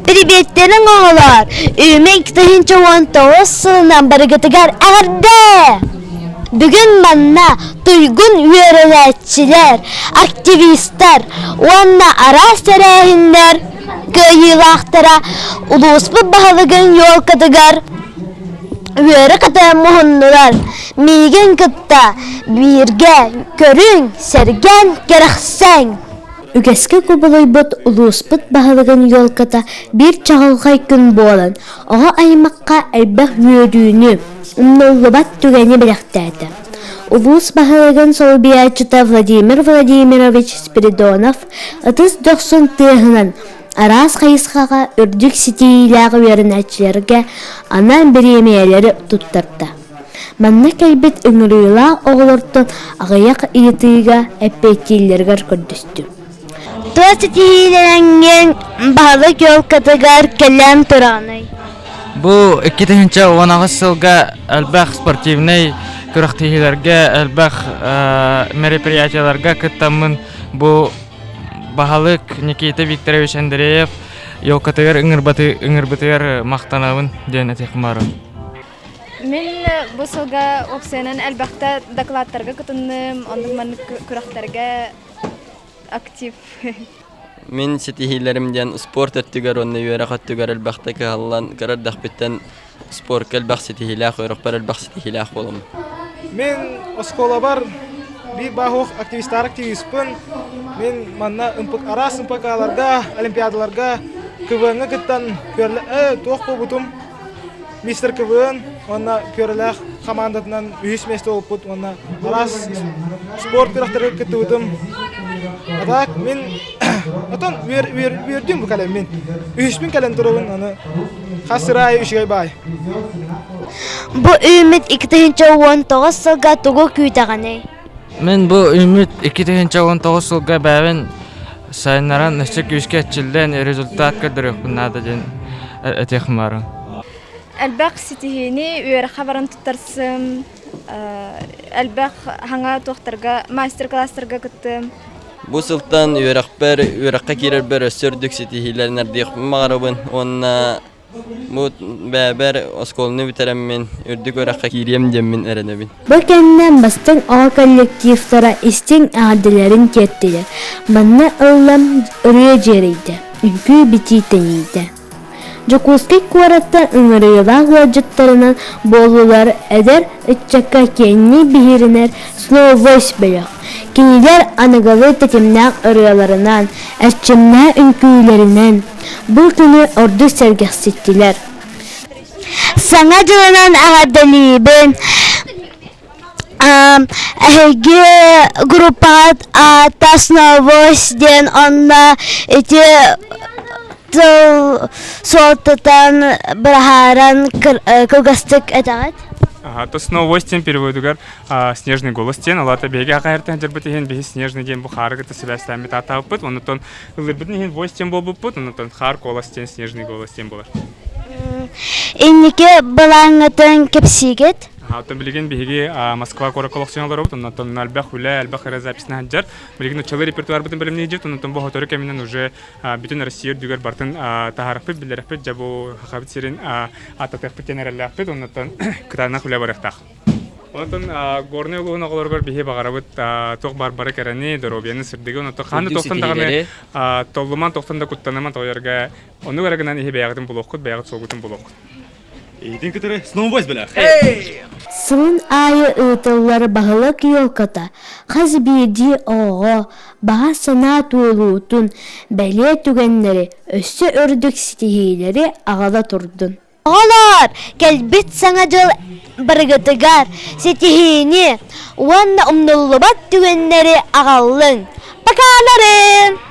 Приветтериҥ оҕолоор! Үүмэ 2019 сылынан барыгытыгар эҕэрдэ! Бүгүн манна туйгун үөрэнээччилэр, активистар уонна араас тэрээһиннэр кыайыылаахтара улууспут баһылыгын елкатыгар үөрэ-көтө муһуннулар. Миигин кытта бииргэ көрүҥ, сэргээн, кэрэхсээҥ! Үгэскэ кубулуйбут улууспут баһылыгын елката биир чаҕылхай күн буолан, оҕо аймахха элбэх үөрүүнү, умнуллубат түгэни бэлэхтээтэ. Улуус баһылыгын солбуйааччыта Владимир Владимирович Спиридонов ытыс дохсун тыаһынан араас хайысхаҕа үрдүк ситиһиилээх үөрэнээччилэргэ анаан бириэмийэлэри туттарда. Манна кэлбит ыҥырыылаах оҕолортон аҕыйах ыйытыыга эппиэттииллэригэр көрдөстүм. Туох ситиһиилэрэҥҥин баһылык елкатыгар кэлэн тураҕыный? Бу 2018 сылга элбэх спортивнай күрэхтэһиилэргэ, элбэх мероприятиеларга кыттаммын бу баһылык Никита Викторович Андреев елкатыгар ыҥырбытыгар махтанабын диэн этиэхпин баҕарабын. Мин бу сылга уопсайынан элбэхтэ докладтарга кытынным, оннук маннык күрэхтэргэ актив. Мин ситиһиилэрим диэн спорт өттүгэр уонна үөрэх өттүгэр элбэхтэ кыһаллан кыра эрдэхпиттэн спорка элбэх ситиһиилээх, үөрэхпэр элбэх ситиһиилээх буоламмын. Мин оскуолабар биир баһуох активистар активиспын. Мин манна араас МПК-ларга, олимпиадаларга КВН-ҥа кыттан туох буолбутум Мистер КВН уонна Күөрэлээх хамаандатынан үһүс миэстэ буолбуппут уонна араас спорт күрэхтэригэр кыттыбытым. А так мин отон үөрдүм бу кэлэн мин. Үһүспүн кэлэн турабын аны хас сыр аайы үчүгэй баай. Бу үүммүт 2019 сылга тугу күүтэҕиний? Мин бу үүммүт 2019 сылга бэйэбин сайыннаран өссө күүскэ эрчиллэн результат көрдөрүөхпүн наада диэн этиэхпин баҕарабын. Элбэх ситиһиини үөрэххэ баран туттарсым, элбэх хаҥа туохтарга, мастер-класстарга кыттым. Бу сылтан үөрэхпэр, үөрэххэ киирэрбэр өссө үрдүк ситиһиилэрин баҕарабын уонна Бу бэйэбэр оскуоланы бүтэрэммин, үрдүк үөрэххэ киириэм диэммин эрэнэбин. Бу кэннэ бастыҥ оҕо коллективтара истиҥ эҕэрдэлэрин тиэртилэр. Манна ыллам ырыа дьиэрэйдэ, үҥкүү-битии тэнийдэ. Дьокуускай куораттан ыҥырыылаах ыалдьыттарынан буоллулар эдэр ыччакка киэҥник биһирэнэр Snow Voice бөлөх. Кинилэр аныгылыы тэтимнээх ырыаларынан, эрчимнээх үҥкүүлэринэн бу күнү ордук сэргэхситтилэр. Саҥа дьылынан эҕэрдэлиибин! Эһиги группаҕыт аата Snow Voice диэн онно ити тыл суолтатын быһааран кылгастык этэҕит? То Snow Voice диэн переводугар Снежный голос диэн, ол аата биһиги аҕа дьарбыт иһин биһи Снежный диэн бу хаары кытта сибээстээммит ааттаабыппыт, оннуттан ыллырбытын иһин Voice диэн буолбуппут, оннуттан хаар куолас диэн Снежный голос диэн буолар. Инники былааҥҥытын кэпсиигит? Оттон билигин биһиги Москва куоракка олохсуйан олоробут, оннуттан элбэх үлэ, элбэх ырыа записна сылдьар. Билигин нуччалыы репертуарбытын бэлэмниир, оннуттан бу сотору кэминэн уже бүтүн Россия үрдүгэр бартын таһаарыахпыт, биллэрэхпит, дьэ бу Сахабыт сирин ааттатыахпыт диэн эрэллээхпит, оннуттан кытаанах үлэ барыахтаах. Онтон Горнай улууһун оҕолоругар биһи баҕарабыт туох баар бары кэрэни, доруобуйаны, сырдыгы, онтон хаһан да тохтон даҕаны толлуман, тохтон да куттаныман тоҕойорго оннук эрэ гынан иһи бэйэҕитин булуоххут, бэйэҕит суолгутун булуоххут. Эйигин кытары Сноубойс бэлэх. Сылын аайы ыытыллар баһылык елката хас биирдии оҕоҕо баҕа санаа туолуутун, бэлиэ түгэннэри, өссө үрдүк ситиһиилэри аҕала турдун. Оҕолоор, кэлбит Саҥа дьыл барыгытыгар ситиһиини уонна умнуллубат түгэннэри аҕаллын! Покаларын!